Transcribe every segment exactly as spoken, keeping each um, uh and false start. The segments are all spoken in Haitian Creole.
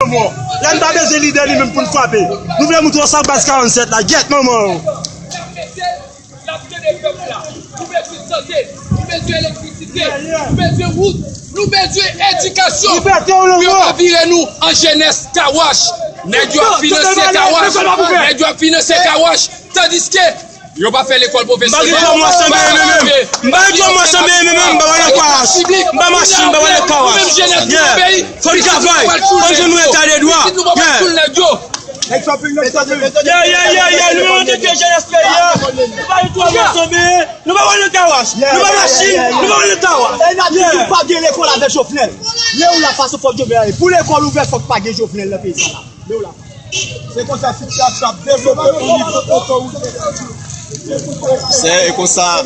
Lè n pa bezwen lidè li menm pou n frape. Nou vle moutre w sa baz karannsèt la, gyèt manman w. L ap tande pèp la. Nou bezwen sante, nou bezwen elektrisite, nou bezwen wout, nou bezwen edikasyon. Pou yo pa vire nou an jenès kawash. Nèg yo ap finanse kawash. Nèg yo ap finanse kawash. Tandiske yo pa fè lekòl pwofesyonèl. M pa gen djòb mwen sanble M M M. M pa gen djòb mwen sanble M M M. M pa wè nan kawash. M pa machin, m pa wè nan kawash. Yeah. Fò n travay. Fò n jwenn yon eta de dwa. Yeah. Yeah, yeah, yeah, yeah. Nou menm an tan ke jenès peyi a, nou pa gen djòb mwen sanble. Nou pa wè nan kawash. Nou pa machin. Nou pa wè nan kawash. E n ap di nou pa gen lekòl avèk Jovenel. Lè ou la fason fòk Jovenel ale. Pou lekòl ouvè fòk pa gen Jovenel nan peyi sa la. Lè ou la. Se konsa sitiyasyon ap devlope o nivo otorite. Se e konsa,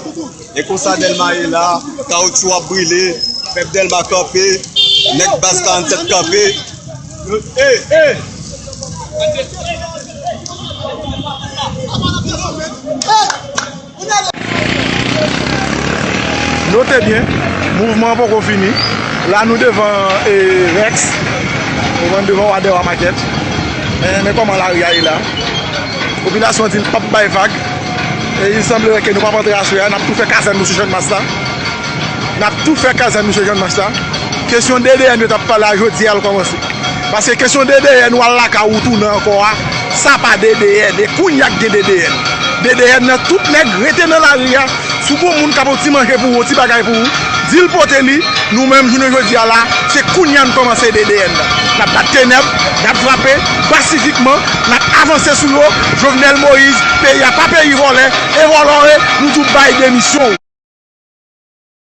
e konsa Dèlma ye la, kawotchou ap brile, pèp Dèlma kanpe, nèg baz karannsèt kanpe. E, e! Note byen, mouvman an poko fini. La nou devan, e, Rex, ou konprann, devan Wadèwa Market. Men, men kòman lari a ye la. Popilasyon an di l p ap bay vag. E il semblerait ke nou p ap antre aswè a, n ap tou fè kazèn nou sou Channmas la. N ap tou fè kazèn nou sou Channmas la. Kesyon D D N yo t ap pale a jodi a l kòmanse. Paske kesyon D D N, w al lakay ou, ou tounen ankò a, sa pa D D N. E kounye a k gen D D N. D D N nan tout nèg rete nan lari a. Si w gen yon moun k ap yon ti manje pou ou, yon ti bagay pou ou, di l pote li. Nou menm, jounen jodi a la, se kounye a n kòmanse D D N nan. N ap bat tenèb, n ap frape pasifikman, n ap avanse sou yo. Jovenel Moïse, peyi a pa peyi vòlè, e vòlò e, nou di w bay demisyon w.